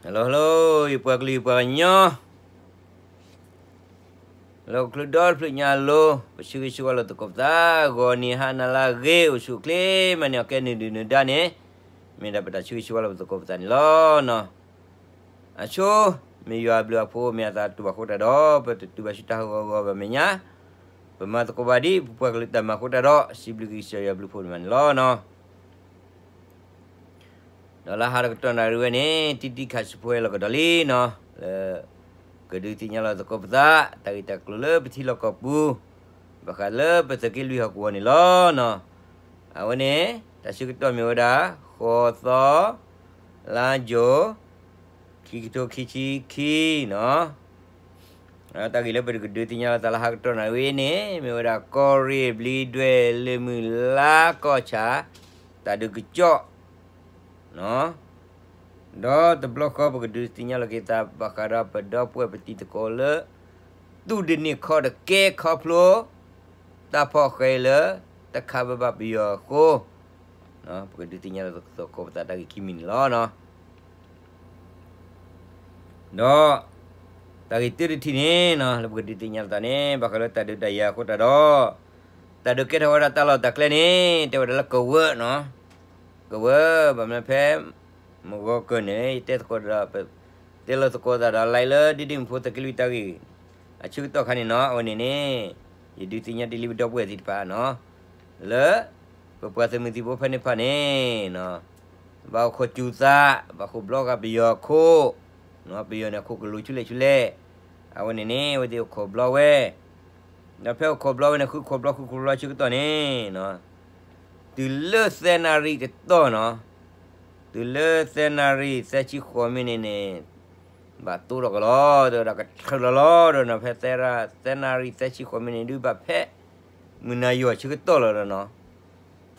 Hello hello, ယပှၤကလုာ်ယပှၤကညီ လီၢ်ကချုးဒီတဖျၢၣ်ညါအလိၤ ပဆၢဂ့ၤဆၢဝါလိာ်သကိးပသး ဂီၤနံၤဟါနၤလၢအဂ့ၤ အိၣ်ဆူၣ်အိၣ်ချ့ မၤန့ၢ်အီၣ်ကဲနုာ်ဒုၣ်နုာ်ဒါန့ၣ် မ့ၢ်ဒၣ်ပတၢ်ဆၢဂ့ၤဆၢဝါလိာ်ပသကိးပသးန့ၣ်လီၤ. အဆိ မ့ၢ်ယွၤအဘျုးအဖှိၣ် မ့ၢ်အသးတူၢ်ဘၣ်ဃိတၢ်ဒီး ပတတူၢ်ဘၣ်ဆူတၢ်ဟးဂီၤဂီၤဘၣ်မဲာ်ညါ ပမၤသကိးဘၣ်ဒ်ပပှၤကလုာ်တၢ်မၤအဃိတၢ်ဒီး စံးဘျုးက့ၤကစၢ်ယွၤအဘျုးအဖှိၣ်န့ၣ်မးန့ၣ်လီၤ. ဒီးလၢဟါတကတီၢ်နၣ်ရံၣ်ဝဲန့ၣ် တံတံခးစဖိဟဲလီၤကဒီးလံနီၤ, လၢ ကဒုးသ့ၣ်ညါလီၤသကိးပသး တၢ်ဂ့ၢ်တၢ်ကျိၤလၢပထံလီၢ်ကီၢ်ပူၤ ဘၣ်ဃးလၢပသုးက့လွံၢ်ဟီၣ်ကဝီၤန့ၣ်လီၤ. အဝဲန့ၣ် တၢ်ဆၢကတီၢ်မ့ၢ်ဝဲဒၣ် ဃိးသီ လါယူၤ ခံကထိခံဆံခံနီၤ. တၢ်ဂ့ၢ်လၢပကဒုးသ့ၣ်ညါလီၤသးလၢဟါကတီၢ်နၣ်ရံၣ်ဝဲန့ၣ် မ့ၢ်ဝဲဒၣ်ကီၢ်ရ့ၣ် ဘျံးဒွဲၣ် လၢမုၢ်လါကီၢ်ဆၣ် တၢ်ဒုးကစီၣ် ဒီးတဘျီဃီပကဒုးသ့ၣ်ညါလီၤက့ၤသးဘၣ်ဃးဒီးပဒီပုၢ်ဝဲၢ်ပတံၤသကိးလၢ သူၣ်တန့ၢ်ခီၣ်တကဲခီဖျိ တၢ်ဖီၣ်ဃဲအံၤလၢ တခးဘၣ်ဘၣ်ပယီၤအဃိ ပကဒုးသ့ၣ်ညါလီၤသကိးပသးတၢ်ဂ့ၢ်ခံမံၤန့ၣ်လီၤ. ဒီး တၢ်ဂ့ၢ်တၢတထံၣ်န့ၣ် လၢပကဒုးသ့ၣ်ညါလီၤသးန့ၣ် ဘၣ်ဃးလၢတၢ်ဒုးတၢ်ယၤအဃိတၢ်ဒီး တၢ်ဒုးကဲထီၣ်ဝဲဒၣ်တၢ်လီၢ်တၢ်ကျဲန့ၣ် တဲဝဲဒၣ်လၢကဝၢနီၤ, ကဝၢ ဘၣ်မနုၤဖဲ မုၢ်ဂီၤကၢၢ်န့ၣ် ယတဲသကိးဒီး တဲလီၤသကိးသးဒီး like လၢဒ်ဒ်မုၣ်ဖိသုးက့လွံၢ်တၢ်ဂ့ၢ် အဆၢကတီၢ်ခါန့ၣ်နီၤ, အဝဲန့ၣ်န့ၣ် ယဒုးသ့ၣ်ညါတ့ၢ်လံပဒီပုၢ်ဝဲၢ်သ့ၣ်တဖၣ်နီၤ, လၢ ပပှၤသုးမုၢ်သံၣ်ဘိဖဲန့ၣ်တဖၣ်န့ၣ် ဘၣ်အိၣ်ခိးစူၤသး ဘၣ်ခိးဘျီဃာ်ပယီၤအခိၣ်, ပယီၤန့ၣ်အခိၣ်ကလိၤဆူလဲၣ်ဆူလဲၣ်, အဝဲန့ၣ်န့ၣ် အဝဲသ့ၣ်အိၣ်ခိးဘျီဝဲ ဒီးဖဲအိၣ်ခိးဘျီဝဲန့ၣ် ဃုခိးဘျီဃုခိးဘျီဆၢကတီၢ်န့ၣ် တုၤလၢသၢနၣ်ရံၣ်တတီၢ်နီၤ, တုၤလၢသၢနၣ်ရံၣ်သၢဆံဃိးမံးနံးန့ၣ် ဘၣ်တိၢ်ထီၣ်ကလီၤ တဲဝဲဒၣ်ကထြၢလီၤလီၤဒီးနီၤ, ဖဲသၢနၣ်ရံၣ်သၢဆံဃိးမံးနံးဒုးဘၣ်ဖဲ မုၢ်နၤယိၤဆၢကတီၢ်လီၤ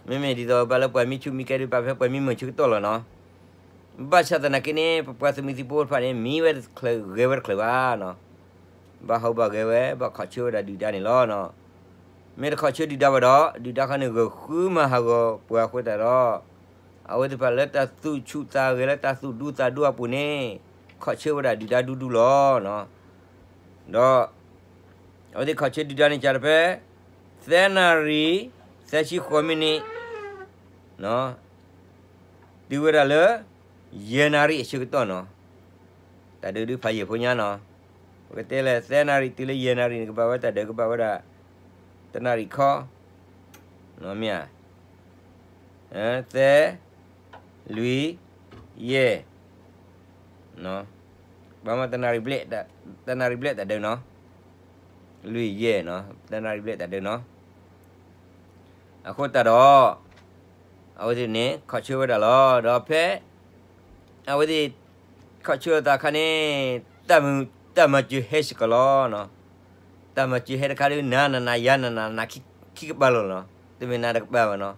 ဒီးနီၤ, မ့မ့ၢ်ဒ်သိးဘၣ်လၢပှၤမံဆူၣ်မံကဲဒုးဘၣ်ဖဲပှၤမံမုာ်ဆၢကတီၢ်လီၤနီၤ, ဘၣ်ဆၣ်သနာ်က့န့ၣ် ပပှၤသုးမုၢ်သံၣ်ဘိတဖၣ်န့ၣ် မံဝဲတချုးဂဲၤဝဲတချုးဘၣ်နီၤ, ဘၣ်ဟီၣ်ဘၣ်ဂဲၤဝဲ ဘၣ်ခီၣ်ဆၢဝဲဒၣ်ဒုၣ်ဒါန့ၣ်လီၤ. မ့ၢ်တခီၣ်ဆၢဒုၣ်ဒါဘၣ်ဒီး ဒုၣ်ဒါခီန့ၣ်ဂၢၢ်ဃုမၤဟးဂီၤပှၤအဃိသတးဒီး အဝဲသ့ၣ်တဖၣ်လၢတၢ်သူၣ်ဆူၣ်သးဂဲၤလၢတၢ်သူၣ်ဒူသးဒူအပူၤန့ၣ် ခီၣ်ဆၢဝဲဒၣ်ဒုၣ်ဒါဒူဒူလီၤ. ဒီး အဝဲသ့ၣ်ခီၣ်ဆၢဒုၣ်ဒါန့ၣ်ကတၢၢ်ဖဲ သၢနၣ်ရံၣ် သၢဆံဃိးမံးနံး တုၤဝဲဒၣ်လၢ ယဲၢ်နၣ်ရံၣ်အဆၢကတီၢ်နီၤ, တၢ်ဒုးဒုးဖးယံာ်ဖိညါနီၤ, ပကတဲလၢသၢနၣ်ရံၣ်တုၤလၢယဲၢ်နၣ်ရံၣ်န့ၣ် ကဘၣ်ဝဲတၢ်ဒုးကဘၣ်ဝဲဒၣ် တနၣ်ရံၣ်ခီ မ့ၢ်ဧါ, သၢ လွံၢ် ယဲၢ် ဘၣ်မ့ၢ်တနၣ်ရံၣ်ဘျဲၣ်, တနၣ်ရံၣ်ဘျဲၣ်တၢ်ဒုးနီၤ, လွံၢ်ယဲၢ်နီၤ တနၣ်ရံၣ်ဘျဲၣ်တၢ်ဒုးနီၤ, အဃိသတးဒီး အဝဲသ့ၣ်န့ၣ် ခီၣ်ဆၢဝဲဒၣ်လီၤ. ဒီးဖဲ အဝဲသ့ၣ် ခီၣ်ဆၢသးအခါန့ၣ် တၢ်မၤစၢၤဟဲစ့ၢ်ကီးလီၤ. တၢ်မၤစၢၤဟဲတခါဒီး နၤနၤနၤ ယၤနၤနၤ နၤခံကပၤလီၤလီၤ, တမ့ၢ်နၤတကပၤဘၣ်နီၤ,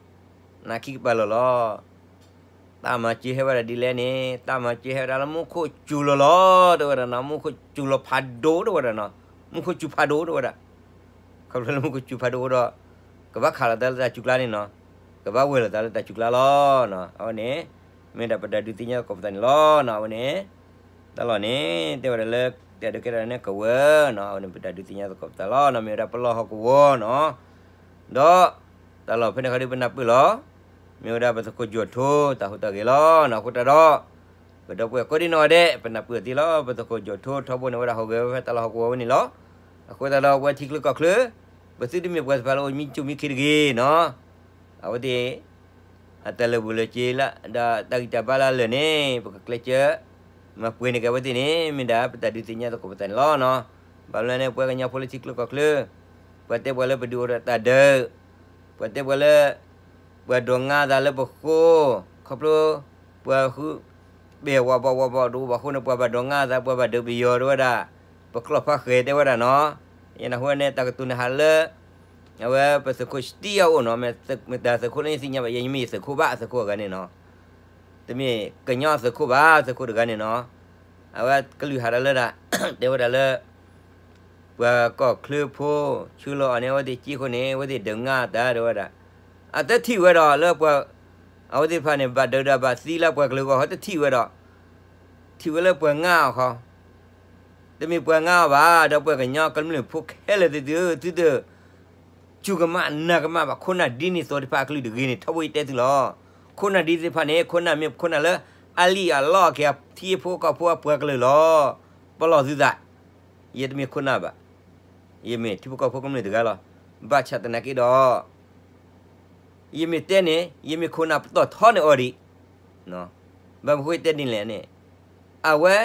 နၤခံကပၤလီၤလီၤ. တၢ်မၤစၢၤဟဲဝဲဒၣ်ဒ်လဲၣ်န့ၣ် တၢ်မၤစၢၤဟဲဝဲဒၣ်လၢမူခိၣ်စူၤလီၤလီၤ တဲဝဲဒၣ်နီၤ, မူခိၣ်စူၤလီၤဖးဒိၣ်တဲဝဲဒၣ်နီၤ, မူခိၣ်စူၤဖးဒိၣ်တဲဝဲဒၣ်, ခီဖျိလၢမူခိၣ်စူၤဖးဒိၣ်ဒီး ကဘၣ်ခးလီၤသးလၢတၢ်စူၤကျါန့ၣ်နီၤ, ကဘၣ်ဝဲၢ်လီၤသးလၢတၢ်စူၤကျါလီၤ. အဝဲန့ၣ် မ့ၢ်ဒၣ်ပတၢ်ဒုးသ့ၣ်ညါသကိးပသးန့ၣ်လီၤ. အဝဲန့ၣ် တၢ်လီၢ်န့ၣ် တဲဝဲဒၣ်လၢ တၢ်ဒုးကဲထီၣ်န့ၣ်ကဝၢနီၤ, အဝဲန့ၣ်ပတၢ်ဒုးသ့ၣ်ညါသကိးပသးလီၤနီၤ, မ့ၢ်ဝဲဒၣ်ပလီၢ်ဟီၣ်ကဝီၤနီၤ, ဒီး တၢ်လီၢ်ဖဲန့ၣ်ခါဒုးပနၢ်ပၢၢ်လီၤ, မ့ၢ်ဝဲဒၣ်ပသုးခိၣ်ကၠီၣ်ထိ တၢ်ဟူးတၢ်ဂဲၤလီၤနီၤ, အဃိတၢ်ဒီး ပဒီပုၢ်ဝဲၢ်ကိးဒံနီၢ်ဂၤဒဲး ပနၢ်ပၢၢ်သ့လီၤ, ပသုးခိၣ်ကၠီၣ်ထိထီဘိန့ၣ်ဝဲဒၣ်ဟူးဂဲၤဝဲဖဲတၢ်လီၢ်ဟီၣ်ကဝီၤဝဲန့ၣ်လီၤ. အဃိသတးဒီးပဝဲထံချၢကီၢ်ချၢ ပသုတမ့ၢ်ပှၤတဖၣ်လၢအိၣ်မံဆူၣ်မံခ့တဂ့ၤနီၤ, အဝဲသ့ၣ် အတၢ်လၢာ်ဘူၣ်လၢာ်စ့ၤလၢ ဒီးတၢ်ဂံၢ်တၢ်ဘါလၢအလၢာ်န့ၣ် ပကကျဲးစၢး မၤပှဲၤန့ၢ်က့ၤအဝဲသ့ၣ်န့ၣ် မ့ၢ်ဒၣ်ပတၢ်ဒုးသ့ၣ်ညါသကိးပသးန့ၣ်လီၤနီၤ. ဘၣ်မနုၤလဲၣ်န့ၣ် ပဝဲကညီဖိလၢထံချၢကီၢ်ချၢ ပှၤတဲပှၤလၢပဒုးအိၣ်ဒီးတၢ်ဒုး, ပှၤတဲပှၤလၢ ပှၤဒိးငါသးလၢပဃိ, ခီဖျိ ပှၤဃု ဘဲၣ်ဝးဘၣ်ဝးဘၣ်ဒိဘၣ်ဃိန့ၣ် ပှၤဘၣ်ဒိးငါသး ပှၤဘၣ်ဒုးပယီၤတဲဝဲဒၣ်, ပကျီၢ်ဖါဃဲၤတဲဝဲဒၣ်နီၤ. ယနၢ်ဟူဝဲန့ၣ် တၢ်ကတိၤန့ၣ်ဟးလၢ အဝဲပသုးခိၣ်စတံအအိၣ်နီၤ, မ့ၢ်တၢ်သုးခိၣ်လၢယသ့ၣ်ညါဘၣ် ယဲယမ့ၢ်ယသုးခိၣ်ဘၣ် သုးခိၣ်အဂၤန့ၣ်နီၤ, တမ့ၢ်ကညီသုးခိၣ်ဘၣ် သုးခိၣ်တဂၤန့ၣ်နီၤ. အဝဲကလုၢ်ဟးဒီးလၢဒၣ် တဲဝဲဒၣ်လၢ ပှၤကီၢ်ချၢဖိ ဆှၢလီၤအီၤန့ၣ် အဝဲသ့ၣ်စ့ၢ်ခိၣ်န့ၣ် အဝဲသ့ၣ်ဒုးငါသးတဲဝဲဒၣ်, အတထံၣ်ဝဲဒီးလၢပှၤ အဝဲသ့ၣ်တဖၣ်န့ၣ် ဘၣ်ဒုးဒီးဘၣ်သံလၢပှၤကလုာ်အဂီၢ် ဟီတထံၣ်ဝဲဒီး ထံၣ်ဝဲလၢပှၤငါအီၤခီ, တမ့ၢ်ပှၤငါအီၤဘၣ်, ဒီးပှၤကညီကမျၢၢ်ဖိခဲလၢာ်သ့ၣ်သုဧၢ, သုတ စူၢ်ကမၣ်နာ်ကမၣ်ဘၣ် ခိၣ်နၢ်ဒ်န့ၣ်သိးတဖၣ်အကလုၢ်တဂ့ၤန့ၣ် ထီဘိယတဲသုလီၤ. ခိၣ်နၢ်ဒ်သ့ၣ်တဖၣ်န့ၣ် ခိၣ်နၢ်မ့ၢ်ခိၣ်နၢ်လၢ အလံၣ်အလီၢ်က့ၤအထံဖိကီၢ်ဖိအပှၤကလုာ်လီၤ. ပလီၢ်သုသး, ယတမ့ၢ်ခိၣ်နၢ်ဘၣ်, ယမ့ၢ်ထံဖိကီၢ်ဖိကမျၢၢ်တဂၤလီၤ. ဘၣ်ဆၣ်သနာ်က့ဒီး ယမ့ၢ်တဲန့ၣ် ယမ့ၢ်ခိၣ်နၢ်ပတီၢ်ထီန့ၣ်အီၤဒံး, ဘၣ်မနုၤဃိတဲဒ်လဲၣ်န့ၣ်, အဝဲ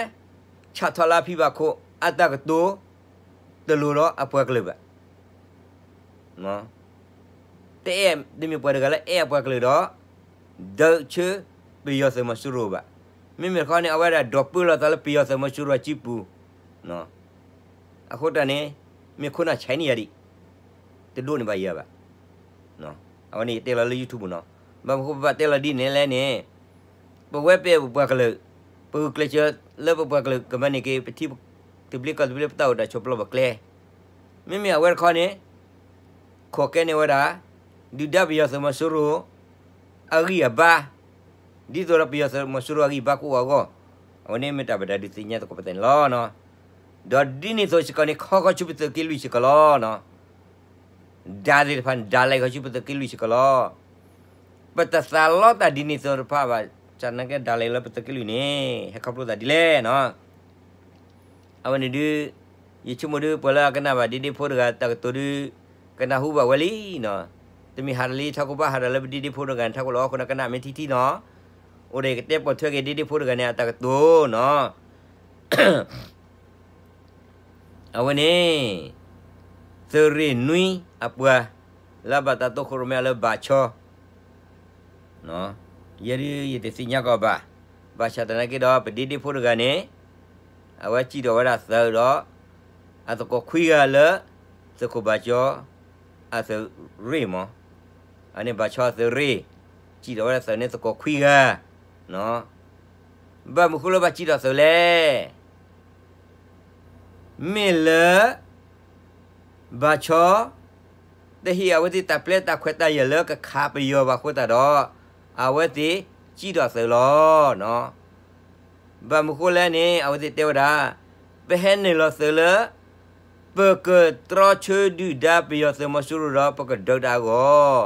ဆးထီၣ်လၢအဖံဘၣ်ခိၣ် အတၢ်ကတိၤ တလိၤဒီးအပှၤကလုာ်ဘၣ်. တအဲၣ် တမ့ၢ်ပှၤတဂၤလၢအဲၣ်အပှၤကလုာ်ဒီး ဒုးဆၢပယီၤသုးမီၤစိရိၤဘၣ်. မ့မ့ၢ်တခီန့ၣ် အဝဲဒၣ်ဒိးပၢလီၤသးလၢပယီၤသုးမီၤစိရိၤအစုပူၤ, အဃိတၢ်န့ၣ် မ့ၢ်ခိၣ်နၢ်ဆဲးန့ၢ်ယၤဒံး, တဒိးန့ၢ်ဘၣ်ယၤဘၣ်. အဝဲန့ၣ်ယတဲလီၤလၢ YouTube နီၤ. ဘၣ်မနုၤဃိပဘၣ်တဲလီၤဒ်န့ၣ်လဲၣ်န့ၣ်, ပဝဲပအဲၣ်ပပှၤကလုာ်, ပဂုာ်ကျဲးစၢးလၢပပှၤကလုာ်ကမၤန့ၢ်က့ၤ ပထံသဘျ့ကီၢ်သဘျ့ ပတၢ်အိၣ်တၢ်ဆိးပျီပကျဲ, မ့မ့ၢ်အဝဲတခီန့ၣ် ခိးကဲန့ၢ်ဝဲဒၣ် ဒုၣ်ဒါပယီၤသုးမီၤစိရိၤ အဂံၢ်အဘါ, ဒ်သိးဒီးပယီၤသုးမီၤစိရိၤအဂံၢ်အဘါကအိၣ်အဂီၢ်, အဝဲန့ၣ်မ့ၢ်တၢ်ပဒုးသ့ၣ်ညါသကိးပသးန့ၣ်လီၤ. ဒီးဒ်န့ၣ်အသိးစ့ၢ်ကီးန့ၣ် ခီဃီဆူပသုးက့လွံၢ်စ့ၢ်ကီးလီၤ. ဒၣ်သ့ၣ်တဖၣ်န့ၣ် ဒၣ်လဲာ်ဃီဆူပသုးက့လွံၢ်စ့ၢ်ကီးလီၤ. ပတသးလီတၢ်ဒ်န့ၣ်အသိးတဖၣ်ဘၣ်, ဆၣ်သနာ်က့ဒၣ်လဲာ်လၢပသုးက့လွံၢ်န့ၣ် ဟဲခီဖျိသးဒ်လဲၣ်နီၤ. အဝဲန့ၣ်ဒုး ယဆိကမိၣ်ဒုး ပှၤလၢအကနၣ်ဘၣ်ဒ့ဒ့ဖိတဂၤတၢ်ကတိၤဒုး ကနၢ်ဟူဘၣ်ဝဲလံနီၤ. တမ့ၢ်ဟးထီၣ်လၢထံကီၢ်ဘၣ် ဟးထီၣ်လၢပဒ့ဒ့ဖိတဂၤန့ၣ် ထးခိၣ်လီၤအဃိန့ၣ် ကနၣ်မ့ၢ်ထံထံနီၤ. အိၣ်ဒီးယကတဲပိာ်ထွဲက့ၤဒ့ဒ့ဖိတဂၤန့ၣ် အတၢ်ကတိၤနီၤ. အဝဲန့ၣ် သုးရ့ၣ်နွံအပှၤ လၢအဘၣ်တၢ်တိခိၣ်ရိၣ်မဲအီၤလၢဘၣ်ဆီ, ယဲဒၣ်ယတသ့ၣ်ညါကီးဘၣ်. ဘၣ်ဆၣ်သနာ်က့ဒီး ပဒ့ဒ့ဖိတဂၤန့ၣ် အဝဲစံၣ်ထီၣ်ဝဲဒၣ်သုးဒီး အသကိးခွံဂၤလၢ သုးခိၣ်ဘၣ်ဆီ အသုးရ့ၣ်မး, အန့ၣ်ဘၣ်ဆီသုးရ့ၣ် စံၣ်ထီၣ်ဝဲဒၣ်သုးန့ၣ်သကိးခွံဂၤ, ဘၣ်မနုၤဃိလၢဘၣ်စံၣ်ထီၣ်သုးလဲၣ်. မ့ၢ်လၢ ဘၣ်ဆီ တဟ့ၣ်အဝဲသ့ၣ်တၢ်ပျဲတၢ်ခွဲးတၢ်ယာ်လၢကခးပယီၤဘၣ်အဃိသတးဒီး အဝဲသ့ၣ်စံၣ်ထီၣ်သုးလီၤ. ဘၣ်မနုၤဃိလဲၣ်န့ၣ် အဝဲသ့ၣ်တဲဝဲဒၣ် ပဟဲနုာ်လီၤသုးလၢ ပကတြီဆၢဒုၣ်ဒါပယီၤသုးမီၤစိရိၤဒီးပကဒုးတၢ်အဂီၢ်,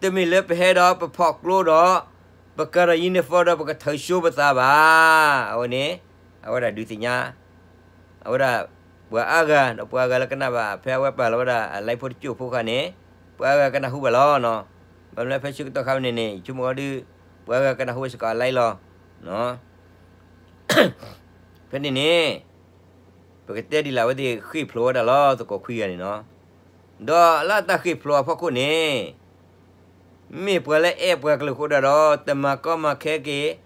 တမ့ၢ်လၢပဟဲဒီးပဖီၣ်ကျိဒီး ပကၤထီၣ် uniform ဒီးပကထၢၣ်ဆိပသးဘၣ်. အဝဲန့ၣ် အဝဲဒၣ်ဒုးသ့ၣ်ညါ အဝဲဒၣ် ပှၤအါဂၤ ဒီးပှၤအါဂၤလၢကနၣ်ဘၣ် ဖဲအဝဲပာ်လီၤဝဲဒၣ်အ live ဖိတကၠိၢ်ဖိခါန့ၣ် ပှၤအါဂၤကနၢ်ဟူဘၣ်လီၤ. ဘၣ်မနုၤလၢဖဲဆၢကတီၢ်ခါန့ၣ်န့ၣ် ယဆိကမိၣ်အီၤဒုး ပှၤအါဂၤကနၢ်ဟူဝဲစ့ၢ်ကီးအ live လီၤ. ဖဲန့ၣ်န့ၣ် ပကတဲဒ်လဲၣ် အဝဲသ့ၣ်ဃ့ၢ်ဖျိးဝဲဒၣ်လီၤ သကိးခွံဂၤန့ၣ်နီၤ. ဒီးလၢတၢ်ဃ့ၢ်ဖျိးအဖီခိၣ်န့ၣ် မ့ၢ်ပှၤလၢအဲၣ်ပှၤကလုာ်အဃိဒၣ်ဒီး တမၤကီမၤခဲက့ၤ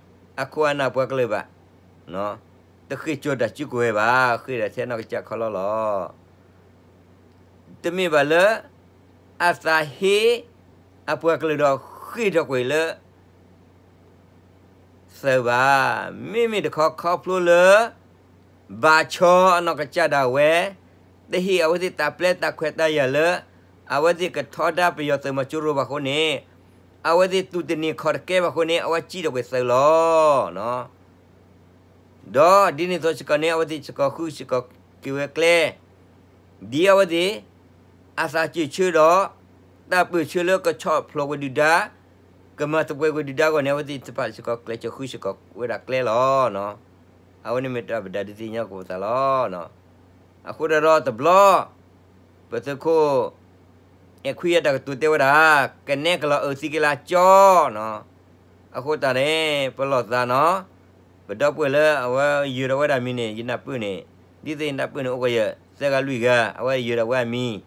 အခိၣ်အနၢ်ပှၤကလုာ်ဘၣ်, တဃ့ၢ်ကၠီၤတၢ်စုကဝဲၤဘၣ်, ဃ့ၢ်ဒၣ်ထဲနီၢ်ကစၢ်ခီလီလီၤ. တမ့ၢ်ဘၣ်လၢ အသးဟ့ အပှၤကလုာ်ဒီးဃ့ၢ်ထီၣ်ကွံာ်လၢ သုးဘၣ်. မ့မ့ၢ်တခီခီဖျိလၢ ဘၣ်ဆီအနီၢ်ကစၢ်ဒၣ်ဝဲ တဟ့ၣ်အဝဲသ့ၣ်တၢ်ပျဲတၢ်ခွဲးတၢ်ယာ်လၢ အဝဲသ့ၣ်ကထီဒါပယီၤသုးမီၤစိရိၤဘၣ်အဃိန့ၣ် အဝဲသ့ၣ်တူၢ်တန့ၢ်ခီၣ်တကဲဘၣ်အဃိန့ၣ် အဝဲစံၣ်ထီၣ်ကွံာ်သုးလီၤ. ဒီးဒ်န့ၣ်အသိးစ့ၢ်ကီးန့ၣ် အဝဲသ့ၣ်စ့ၢ်ကီးဃုစ့ၢ်ကီးက့ၤဝဲကျဲ ဒ်အဝဲသ့ၣ် အသးစၢၢ်ဆၢဒီး တၢ်ပၢၢ်ဆၢလၢကဆီၣ်ဖျိးကွံာ်ဒုၣ်ဒါ ကမၤသပှဲၤကွံာ်ဒုၣ်ဒါအဂီၢ်န့ၣ် အဝဲသ့ၣ်တဖၣ်စ့ၢ်ကီးကျဲးစၢးဃုစ့ၢ်ကီးဝဲဒၣ်ကျဲလီၤ. အဝဲန့ၣ်မ့ၢ်တၢ်ပဒုးသ့ၣ်ညါကီးပသးလီၤ. အဃိဒီးတဘျီ ပသုးခိၣ် အဲၣ်ခွံအတၢ်ကတိၤတဲဝဲဒၣ် ကနဲကလီၤအုးသံကလၢကၠီနီၤ. အဃိသတးန့ၣ် ပလီၢ်သးနီၤ, ပဒီပုၢ်ဝဲၢ်လၢအဝဲယၢၤဒီးဝဲဒၣ်မံၤန့ၣ် ယနၢ်ပၢၢ်န့ၣ် ဒ်သိးယနၢ်ပၢၢ်န့ၣ် အိၣ်ကယၢၤသၢဂၤလွံၢ်ဂၤ အဝဲယၢၤဒီးဝဲအမံၤ,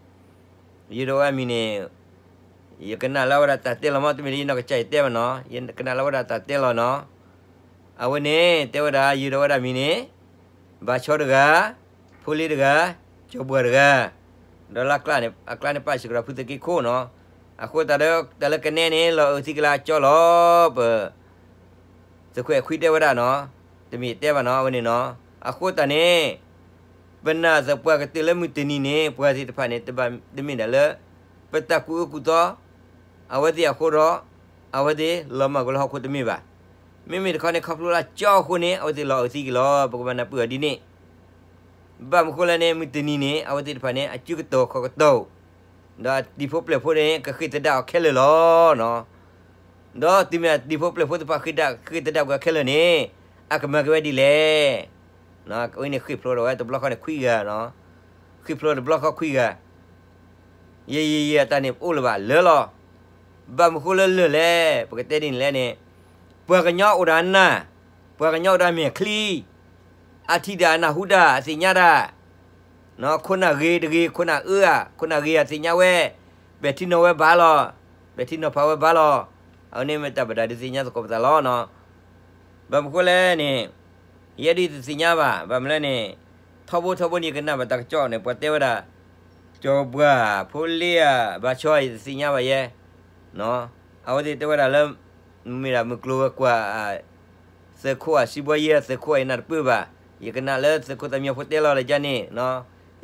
ယၢၤဒီးဝဲအမံၤန့ၣ် ယကနၣ်လၢဝဲဒၣ်တၢ်တဲလီၤမး တမ့ၢ်လၢယနီၢ်ကစၢ်ယတဲဘၣ်နီၤ, ယကနၣ်လၢဝဲဒၣ်တၢ်တဲလီၤနီၤ. အဝဲန့ၣ် တဲဝဲဒၣ် ယၢၤဒီးဝဲဒၣ်မံၤန့ၣ် ဘၣ်ဆီတဂၤ, ဖိလ့တဂၤ, ကၠီၤပှၢ်တဂၤ, ဒီးလၢအကျါန့ၣ် အကျါန့ၣ်ပာ်စ့ၢ်ကီးဒီးဖုသုးက့ခိၣ်နီၤ. အဃိသတးဒီး တၢ်လၢကနဲန့ၣ် လီၤအုးသံကလၢကၠီလီၤ ပ သုးခိၣ်အဲၣ်ခွံတဲဝဲဒၣ်နီၤ, တမ့ၢ်တဲဘၣ်နီၤ အဝဲန့ၣ်နီၤ. အဃိသတးန့ၣ် ပနာ်သပှၢ်ကတၢၢ်လၢမုၢ်တနံၤန့ၣ် ပှၤသ့ၣ်တဖၣ်န့ၣ် တဘၣ်တမ့ၢ်ဒၣ်လၢ ပတၢ်ကူၣ်အၢကူၣ်သီ အဝဲသ့ၣ်အဃိဒီး အဝဲသ့ၣ်လီၤမၢ်ကွံာ်လၢဟီၣ်ခိၣ်တမ့ၢ်ဘၣ်. မ့မ့ၢ်တခီန့ၣ် ခီဖျိလၢကၠီအဃိန့ၣ် အဝဲသ့ၣ်လီၤအုးသံက့ၤလီၤ. ပကဘၣ်နၢ်ပၢၢ်အီၤဒ်န့ၣ် ဘၣ်မနုၤဃိလဲၣ်န့ၣ် မုၢ်တနံၤန့ၣ် အဝဲသ့ၣ်တဖၣ်န့ၣ် အစုကတိၤခီၣ်ကတိၤ ဒီးအတံၤဖိပျဲၢ်ဖိန့ၣ် ကဃ့ၢ်သဒၣ်အီၤခဲလၢာ်လီၤ. ဒီးတုၤမ့ၢ်အတံၤဖိပျဲၢ်ဖိသ့ၣ်တဖၣ်ဃ့ၢ်သဒၣ်ကွံာ်အီၤခဲလၢာ်န့ၣ် အကမၤက့ၤဝဲဒ်လဲၣ်. အဝဲန့ၣ်ဃ့ၢ်ဖျိးထီၣ်ဝဲတဘျီဃီန့ၣ်ခွံဂၤ, ဃ့ၢ်ဖျိးတဘျီဃီခွံဂၤ ယံာ်ယံာ်ယံာ်အတၢ်န့ၣ်အိၣ်လၢၤဘၣ်လၢလီၤ. ဘၣ်မနုၤဃိလၢလၢာ်လဲၣ် ပကတဲဒ်န့ၣ်လဲၣ်န့ၣ်, ပှၤကညီအိၣ်ဒီးအနၢ်, ပှၤကညီအိၣ်ဒီးအမဲာ်ချံ, အထံၣ်တၢ်အနၢ်ဟူတၢ်အသ့ၣ်ညါတၢ်, ခိၣ်နၢ်ဂ့ၤတဂ့ၤ ခိၣ်နၢ်အၢဧါ, ခိၣ်နၢ်ဂ့ၤအသ့ၣ်ညါဝဲ, ပဲာ်ထံနီၤဝဲဘၣ်လီၤ, ပဲာ်ထံနီၤဖးဝဲဘၣ်လီၤ. အဝဲန့ၣ်မ့ၢ်တၢ်ပဒၣ်ဒုးသ့ၣ်ညါသကိးပသးလီၤ. ဘၣ်မနုၤဃိလဲၣ်န့ၣ်, ယဲဒၣ်တသ့ၣ်ညါဘၣ်, ဘၣ်မနုၤလဲၣ်န့ၣ်, ထီဘိထီဘိန့ၣ်ယကနၣ်ဘၣ်တၢ်ကစီၣ်န့ၣ် ပှၤတဲဝဲဒၣ်, ကၠီၤဘှၢ်ဖိလ့ဧါ ဘၣ်ဆၣ်ယတသ့ၣ်ညါဘၣ်ယဲ, အဝဲသ့ၣ်တဲဝဲဒၣ်လၢ မ့ၢ်ဒၣ်မုၢ်ကျိၤဝဲၤကွာ် သုးခိၣ်ဧါ စံးဘှီယ့ဧါ သုးခိၣ်ဧါ ယနၢ်တပၢၢ်ဘၣ်, ယကနၣ်လၢသုးခိၣ်သးမံဖိတဲလီၤဒီးယါန့ၣ်,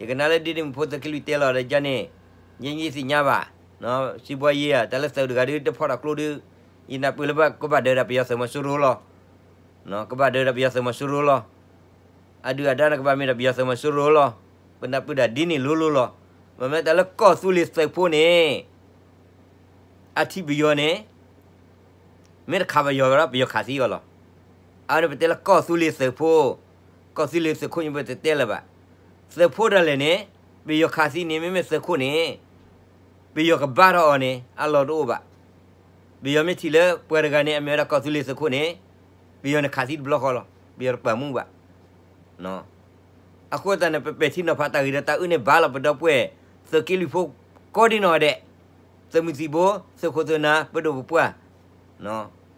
ယကနၣ်လၢဒ့ဒ့မုၣ်ဖိသုးက့လွံၢ်တဲလီၤဒီးယါန့ၣ်, ယဲယသ့ၣ်ညါဘၣ်, စံးဘှီယ့ဧါ တၢ်လၢသုးတဂၤဒုးတဖီၣ်တၢ်ကျိဒုး, ယနၢ်ပၢၢ်လၢကဘၣ်ဒၢးဒီးပယီၤသုးမီၤစိရိၤလီၤ. ကဘၣ်ဒၢးဒီးပယီၤသုးမီၤစိရိၤလီၤ. အဒုၣ်အဒါန့ၣ်ကဘၣ်မ့ၢ်ဒီးပယီၤသုးမီၤစိရိၤလီၤ. ပနၢ်ပၢၢ်ဒၣ်ဒ်န့ၣ်လိၤလိၤလီၤ. မ့မ့ၢ်တၢ်လၢကီၢ်သူလ့ၤသုးဖိန့ၣ် အထံၣ်ပယီၤန့ၣ် မ့ၢ်တခးပယီၤဒီး ပယီၤခးသံအီၤလီၤ. အဝဲန့ၣ်ပတဲလၢကီၢ်သူလ့ၤသုးဖိ, ကီၢ်သူလ့ၤသုးခိၣ်န့ၣ် ပတတဲလၢၤဘၣ်. သုးဖိဒၣ်လဲာ်န့ၣ် ပယီၤခးသံန့ၣ် မ့မ့ၢ်သုးခိၣ်န့ၣ် ပယီၤကဘါထီၣ်အီၤန့ၣ် အလီၢ်တအိၣ်ဘၣ်. ပယီၤမ့ၢ်ထံၣ်လၢပှၤတဂၤန့ၣ် အမ့ၢ်ဝဲဒၣ်ကီၢ်သူလ့ၤသုးခိၣ်န့ၣ် ပယီၤန့ၣ်ခးသံတဘျီဃီလီၤ. ပယီၤတပာ်မူဘၣ်. အဃိသတးန့ၣ် ပပဲာ်ထံနီၤဖးတၢ်ဂ့ၤဒီးတၢ်အၢန့ၣ်ဘၣ်လီၤ. ပဒီပုၢ်ဝဲၢ်သုးက့လွံၢ်ဖိကိးဒံနီၢ်ဂၤဒဲး, သုးမုၢ်သံၣ်ဘိ, သုးခိၣ်သုးနၢ်, ပဒိၣ်ပပှၢ်,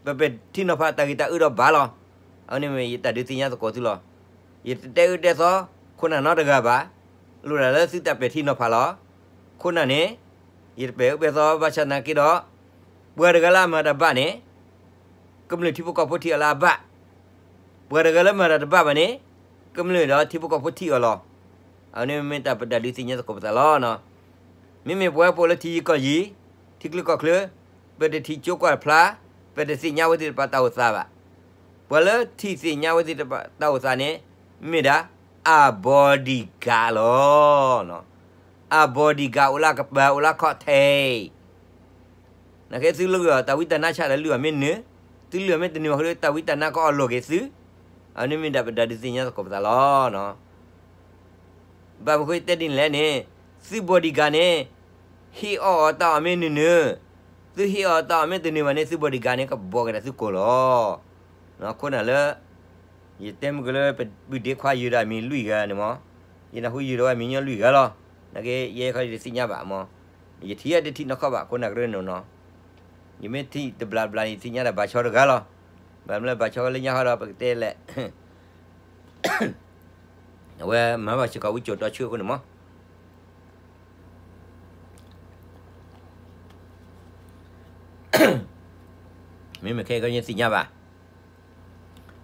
ပပဲာ်ထံနီၤဖးတၢ်ဂ့ၤတၢ်အၢဒီးဘၣ်လီၤ. အဝဲန့ၣ်မ့ၢ်ယတၢ်ဒုးသ့ၣ်ညါသကိးသုလီၤ. ယတတဲအၢတဲသီ ခိၣ်နၢ်နီတဂၤဘၣ်. လိၣ်ဒၣ်လၢသုတၢ်ပဲာ်ထံနီၤဖးလီၤ. ခိၣ်နၢ်န့ၣ် ယတပဲာ်အၢပဲာ်သီဘၣ်ဆၣ်သနာ်က့ဒီး ပှၤတဂၤလၢအမၤတၢ်ဘၣ်န့ၣ် ကမျၢၢ်ထံဖိကီၢ်ဖိထံၣ်အီၤလၢအဘၣ်. ပှၤတဂၤလၢမၤတၢ်တဘၣ်ဘၣ်န့ၣ် ကမျၢၢ်ဒီးထံဖိကီၢ်ဖိထံၣ်အီၤလီၤ. အဝဲန့ၣ်မ့ၢ်တၢ်ပတၢ်ဒုးသ့ၣ်ညါသကိးပသးလီၤ. မ့မ့ၢ်ပဝဲပအိၣ်လၢထံယံၤကီၢ်ယံၤ, ထံချၢကီၢ်ချၢ, ပတထံၣ်ကၠိကွၢ်ဖျါ, ပတသ့ၣ်ညါဝဲသ့ၣ်တဖၣ်တၢ်အိၣ်သးဘၣ်. ပှၤလၢထံၣ်သ့ၣ်ညါဝဲသ့ၣ်တဖၣ်တၢ်အိၣ်သးန့ၣ် မ့ၢ်ဒၣ် အ bodyguard လီၤ. အ bodyguard အိၣ်လၢအကပၤ အိၣ်လၢခီၣ်ထံး နာ်က့သုလုၢ်အီၤတၢ်ဝံတၢ်နါဆါဒီးလုၢ်အီၤမ့ၢ်နုာ်, သုလုၢ်အီၤမ့ၢ်တနုာ်ဘၣ်ဃိဒီး တၢ်ဝံတၢ်နါကအီၣ်လိာ်က့ၤသု, အဝဲန့ၣ်မ့ၢ်ဒၣ်ပတၢ်ဒုးသ့ၣ်ညါသကိးပသးလီၤ. ဘၣ်မနုၤဃိတဲဒ်န့ၣ်လဲၣ်န့ၣ်, သု bodyguard န့ၣ် ဟ့ၣ်အီၣ်အီၤတၢ်အီၣ်မ့ၢ်နုာ်နုာ်, သုဟ့ၣ်အီၣ်တၢ်အီၣ်မ့ၢ်တနုာ်ဘၣ်န့ၣ် သု bodyguard န့ၣ် ကဘှီက့ၤဒၣ်သုကိာ်လီၤ. ခိၣ်နၢ်လၢ ယတဲမုၢ်ကလၢပပုၢ်ဒ့ခွါယုာ်ဒီးအမံၤလွံၢ်ဂၤန့ၣ်မး, ယနၢ်ဟူယုာ်ဒီးဝဲအမံၤညီလွံၢ်ဂၤလီၤ. နာ်က့ယဲခီယတသ့ၣ်ညါဘၣ်မး, ယထံၣ်အတထံၣ်နီၢ်ခီဘၣ် ခိၣ်နၢ်ကရၢန့ၣ်နီၤ, ယမ့ၢ်ထံၣ်တဘျီဘျီန့ၣ် ယသ့ၣ်ညါဒၣ်ဘၣ်ဆီတဂၤလီၤ. ဘၣ်မနုၤလၢဘၣ်ဆီလၢညါဃီဒီး ပကတဲလဲၣ် အဝဲမၤဘၣ်စ့ၢ်ကီးဝံစိာ်တီဆၢအဃိန့ၣ်မး, မ့မ့ၢ်ခဲအံၤခီယသ့ၣ်ညါဘၣ်.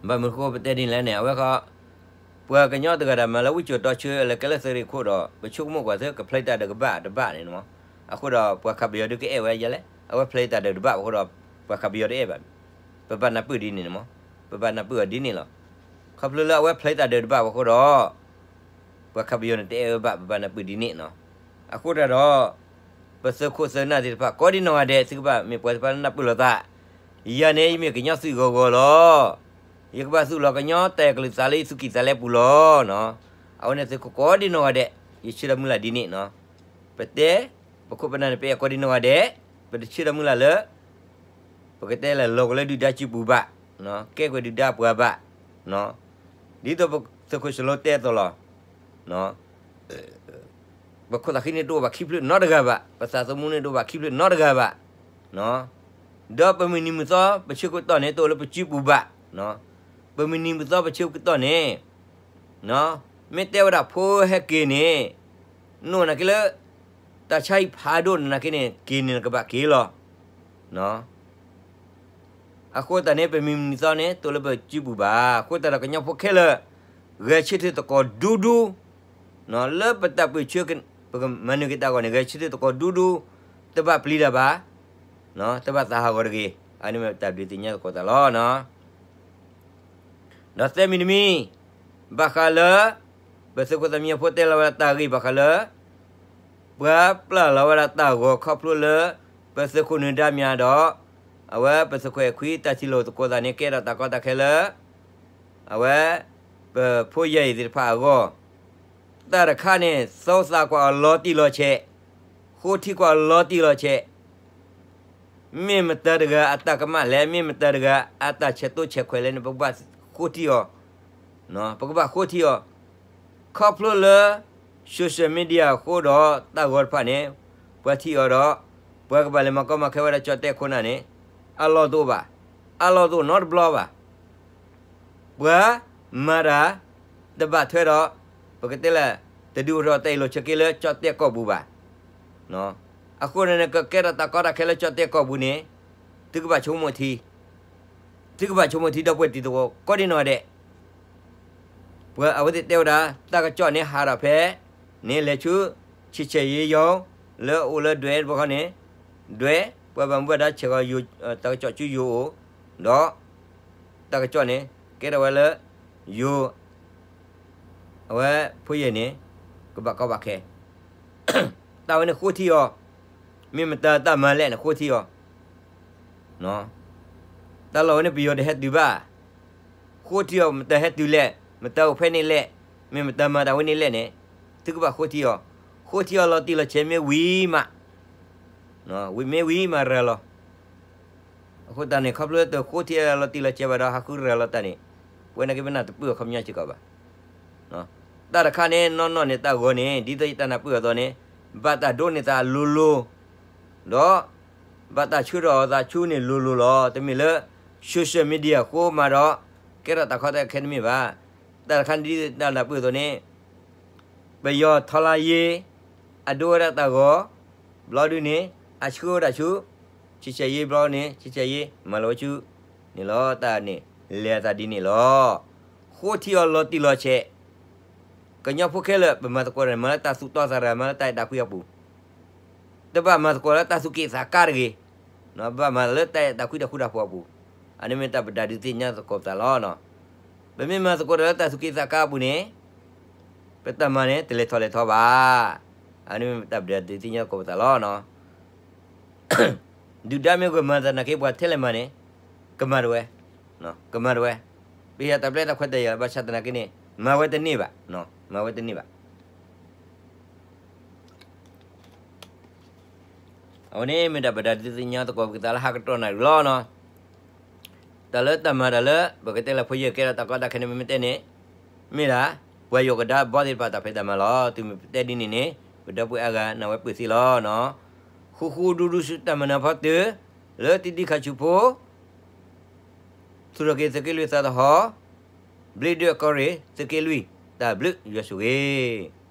ဘၣ်မနုၤဃိပတဲဒ်န့ၣ်လဲၣ်န့ၣ် အဝဲဃီ ပှၤကညီတဂၤဒီးမၤလၢဝံစိာ်တီဆၢ လဲၤကဲလၢသုးရ့ၣ်ခိၣ်ဒီး ပဆိကမိၣ်ကွၢ်သုကဖျဲးတၢ်ဒီးကဘၣ်တဘၣ်န့ၣ်မး, အဃိဒီးပှၤခးပယီၤဒုးကအဲၣ်ဝဲယဲလဲၣ်, အဝဲဖျဲးတၢ်ဒီးတဘၣ်အဃိဒီး ပှၤခးပယီၤတအဲၣ်ဘၣ်. ပဘၣ်နၢ်ပၢၢ်ဒ်န့ၣ်န့ၣ်မး, ပဘၣ်နၢ်ပၢၢ်အီၤဒ်န့ၣ်လီၤ. ခီဖျိလၢအဝဲဖျဲးတၢ်ဒီးတဘၣ်အဃိဒီး ပှၤခးပယီၤန့ၣ်တအဲၣ်ဝဲဘၣ် ပဘၣ်နၢ်ပၢၢ်ဒ်န့ၣ်နီၤ. အဃိတၢ်ဒီး ပသုးခိၣ်သုးနၢ်သ့ၣ်တဖၣ်ကိးဒံနီၢ်ဂၤဒဲး သုကဘၣ်မ့ၢ်ပှၤသ့ၣ်တဖၣ်လၢနၢ်ပၢၢ်လိာ်သး, ယၤန့ၣ်ယမ့ၢ်ကညီသုးဂီၤဂီၤလီၤ. ယကဘၣ်သူၣ်လီၤကညီတၢ်အဲၣ်ကလုၢ်သးလၢယသူၣ်ကံၢ်သးလဲပူၤလီၤ. အဝဲန့ၣ်သုးခိၣ်ကိးဒံနီၢ်ဂၤဒဲး ယဆၢဒီးမုၢ်လၢ်ဒ်န့ၣ်နီၤ. ပတဲ ပခိၣ်ပနၢ်န့ၣ်ပအဲၣ်ကိးဒံနီၢ်ဂၤဒဲး, ပတဆၢဒီးမုၢ်လၢ်လၢ ပကတဲလၢလီၤကလၢဒုၣ်ဒါစုပူၤဘၣ်, ကဲကွံာ်ဒုၣ်ဒါပှၤဘၣ်, ဒ်သိးပသုးခိၣ်စလိတဲအသိးလီၤ. ပခိၣ်သးဃံန့ၣ်တအိၣ်ဘၣ်ခံဖျၢၣ်နီတဂၤဘၣ်, ပသးသမူန့ၣ်တအိၣ်ဘၣ်ခံဖျၢၣ်နီတဂၤဘၣ်. ဒီးပမုၢ်နံၤမုၢ်သီ ပဆၢကတီၢ်န့ၣ် တအိၣ်လၢပစုပူၤဘၣ်. ပမုၢ်နံၤမုၢ်သီပဆၢကတီၢ်န့ၣ် မ့ၢ်တဲဝဲဒၣ်ဖိဟဲက့ၤန့ၣ် နအိၣ်နာ်က့လၢ တၢ်ဆါဟံၣ်ဖးဒိၣ်နာ်က့န့ၣ် က့ၤန့ၣ်ကဘၣ်က့ၤလီၤ. အဃိသတးန့ၣ် ပမုၢ်နံၤသီန့ၣ် တအိၣ်လၢပစုပူၤဘၣ်. အဃိသတးဒီးကညီဖိခဲလၢာ် ဂဲၤဆၢထၢၣ်သကိးဒူဒူ, လၢပတၢ်ပၢၢ်ဆၢ ပကမၤနၢၤက့ၤတၢ်အဂီၢ်န့ၣ် ဂဲၤဆၢထၢၣ်သကိးဒူဒူ, တဘၣ်ပျံၤတၢ်ဘၣ်, တဘၣ်သးဟးဂီၤတဂ့ၤ. အန့ၣ်မ့ၢ်တၢ်ဒုးသ့ၣ်ညါသကိးသးလီၤ. ဒီးသၢမံၤတမံၤ, ဘၣ်ဃးလၢ ပသုးခိၣ်သးမံအဖိတဲလီၤဝဲဒၣ်တၢ်ဂ့ၢ်ဘၣ်ဃးလၢ ပှၤပျၢ်လီၤဝဲဒၣ်တၢ်ဂီၤခီဖျိလၢ ပသုးခိၣ်နၢၤဒါမၠးဒီး အဝဲပသုးခိၣ်အဲၣ်ခွံတၢ်ထံၣ်လိာ်သကိးသးန့ၣ် ကဲထီၣ်တၢ်ကီတၢ်ခဲလၢ အဝဲ ပဖိယဲၢ်အံၤသ့ၣ်တဖၣ်အဂီၢ်, တၢ်တခါန့ၣ် သီသးကွၢ်အီၤလီၤတံၢ်လီၤဆဲး, ဃိထံကွၢ်အီၤလီၤတံၢ်လီၤဆဲး, မ့ၢ်မတၤတဂၤအတၢ်ကမၣ်လဲၣ်, မ့ၢ်မတၤတဂၤအတၢ်ဆဲးသိဆဲးခွဲးလဲၣ်န့ၣ် ပကဘၣ်ဃိထံအီၤ, ပကဘၣ်ဃိထံအီၤ, ခီဖျိလၢ social media အဃိဒီးတၢ်ဂီၤတဖၣ်န့ၣ် ပှၤထံၣ်အီၤဒီး ပှၤကဘၣ်လဲၤမၤကီမၤခဲဝဲဒၣ်ကၠီၣ်တဲၣ်ခိၣ်နၢ်န့ၣ် အလီၢ်တအိၣ်ဘၣ်, အလီၢ်တအိၣ်နီတဘျီဘၣ်. ပှၤမၤတၢ် တဘၣ်ထွဲဒီး ပကတဲလၢ တဒုးအိၣ်ထီၣ်တၢ်အ့ၣ်လိာ်ဆိးက့လၢကၠီၣ်တဲၣ်ကီၢ်ပူၤဘၣ်. အဃိန့ၣ် ကကဲထီၣ်တၢ်ကီတၢ်ခဲလၢကၠီၣ်တဲၣ်ကီၢ်ပူၤန့ၣ် သုကဘၣ်ဆိကမိၣ်ထံ, သုကဘၣ်ဆိကမိၣ်ထံဒီပုၢ်ဝဲၢ်တံၤသကိး ကိးဒံနီၢ်ဒဲး ပှၤအဝဲသ့ၣ်တဲဝဲဒၣ် တၢ်ကစီၣ်န့ၣ်ဟးထီၣ်ဖဲန့ၣ် လဲၤဆူ ဆံးဆဲးယ့ယီၤ လၢအအိၣ်လၢဒွဲၣ်တဘျီဃီန့ၣ်, ဒွဲၣ် ပှၤဘၣ်မူဘၣ်ဒါဆဲးဂီၤ တၢ်ကစီၣ်ဆူယိၤအိၣ်, ဒီး တၢ်ကစီၣ်န့ၣ် ကဲထီၣ်ဝဲလၢ ယိၤ အဝဲဖိယဲၢ်န့ၣ် ကဘၣ်ကီဘၣ်ခဲ တၢ်ဝဲန့ၣ်ဃိထံအီၤ, မ့ၢ်မတၤတၢ်မၤလဲၣ်န့ၣ် ဃိထံအီၤ, တၢ်လီၢ်ဝဲန့ၣ်ပယီၤတဟဲတုၤဘၣ်, ဃိထံအီၤ မတၤဟဲတုၤလဲၣ်, မတၤအိၣ်ဖဲန့ၣ်လဲၣ်, မ့ၢ်မတၤမၤတၢ်ဝဲန့ၣ်လဲၣ်န့ၣ် သုကဘၣ်ဃိထံအီၤ, ဃိထံအီၤလီၤတံၢ်လီၤဆဲးမ့ၢ်ဝံၤမး, မ့ၢ်ဝံၤမးရၤလီၤ. အဃိတၢ်န့ၣ် ခီဖျိတဃိထံအီၤလီၤတံၢ်လီၤဆဲးဘၣ်ဒီး ဟးဃုရၤလီၤတၢ်န့ၣ် ပဝဲန့ၣ်က့ၤပနၢ်တပၢၢ်အီၤခီပညီစ့ၢ်ကီးဘၣ်. တၢ်တခါန့ၣ် နီၢ်နီၢ်န့ၣ် တၢ်ဂီၤန့ၣ် ဒ်သိးယတၢ်နၢ်ပၢၢ်အသိးန့ၣ် ဘၣ်တၢ်ဒိးန့ၢ်သးလိၤလိၤ, ဒီး ဘၣ်တၢ်ဆှၢထီၣ်အသးဆူန့ၣ်လိၤလိၤလီၤ. တမ့ၢ်လၢ social media အဃိမးဒီး ကဲထီၣ်တၢ်ကီတၢ်ခဲတမ့ၢ်ဘၣ်. တၢ်တခါန့ၣ် ဒ်တၢ်နၢ်ပၢၢ်အသိးန့ၣ် ပယီၤထီလါယ့ အဒိဝဲဒၣ်တၢ်ဂီၤ ဘျီဒုန့ၣ် အဆှၢဝဲဒၣ်ဆူ ဆံးဆဲးယ့ဘျီန့ၣ် ဆံးဆဲးယ့ မၤလီၤဝဲဆူ န့ၣ်လီၤ. တၢ်န့ၣ် လဲၤအသးဒ်န့ၣ်လီၤ. ဃိထံအီၤလီၤတံၢ်လီၤဆဲး, ကညီဖိခဲလၢာ် ပမၤသကိးတၢ်န့ၣ် မၤလၢတၢ်သူၣ်တီသးရၤ မၤလၢတၢ်အဲၣ်တၢ်ကွံအပူၤ, တဘၣ်မၤသကိးလၢတၢ်သူၣ်က့ၣ်သးကါတဂ့ၤ, ဘၣ်မၤလၢတၢ်အဲၣ်တၢ်ကွံတၢ်ဃူတၢ်ဖိးအပူၤ, အန့ၣ်မ့ၢ်တၢ်ပဒုးသ့ၣ်ညါသကိးပသးလီၤ. ပမ့ၢ်မၤသကိးတၢ်လၢတၢ်သူၣ်က့ၣ်သးကါအပူၤန့ၣ် ပတၢ်မၤန့ၣ် တလဲၤထီၣ်လဲၤထီဘၣ်. အန့ၣ်မ့ၢ်တၢ်ပဒုးသ့ၣ်ညါသကိးပသးလီၤ. ဒုၣ်ဒါမ့ၢ်ကမၤသနာ်က့ ပှၤထဲလဲၣ်မၤန့ၣ် ကမၤတဝဲ, ကမၤတဝဲ, ပဟ့ၣ်တၢ်ပျဲတၢ်ခွဲးတၢ်ယာ် ဘၣ်ဆၣ်သနာ်က့န့ၣ် မၤဝဲတန့ၢ်ဘၣ်, မၤဝဲတန့ၢ်ဘၣ်. အဝဲန့ၣ်မ့ၢ်တၢ်ပဒုးသ့ၣ်ညါသကိးပသးလၢဟါကတီၢ်နၣ်ရံၣ်လီၤ. တၢ်လၢတၢ်မၤတၢ်လၢ ပကတဲလၢဖိယဲၢ်ကဲထီၣ်တၢ်ကီတၢ်ခဲန့ၣ် ပမ့ၢ်တဲန့ၣ် မ့ၢ်ဒၣ် ပှၤယိၤကဒါဘီသ့ၣ်တဖၣ်တၢ်ဖံးတၢ်မၤလီၤ. တုၤမ့ၢ်ပတဲဒ်န့ၣ်န့ၣ် ပဒီပုၢ်ဝဲၢ်အါဂၤနၢ်ဝဲပၢၢ်သ့လီၤ. ဃူဃူဒူဒူဆူတၢ်မၤနၢၤဖီတၢၢ် လၢတံဒံခါဆူဖိ သူၣ်ထီၣ်က့ၤသုးက့လွံၢ်သးသဟီၣ်, ဘျ့ဒွဲၣ်ကီၢ်ရ့ၣ်သုးက့လွံၢ် တၢ်ဘျုးယွၤဆိၣ်ဂ့ၤ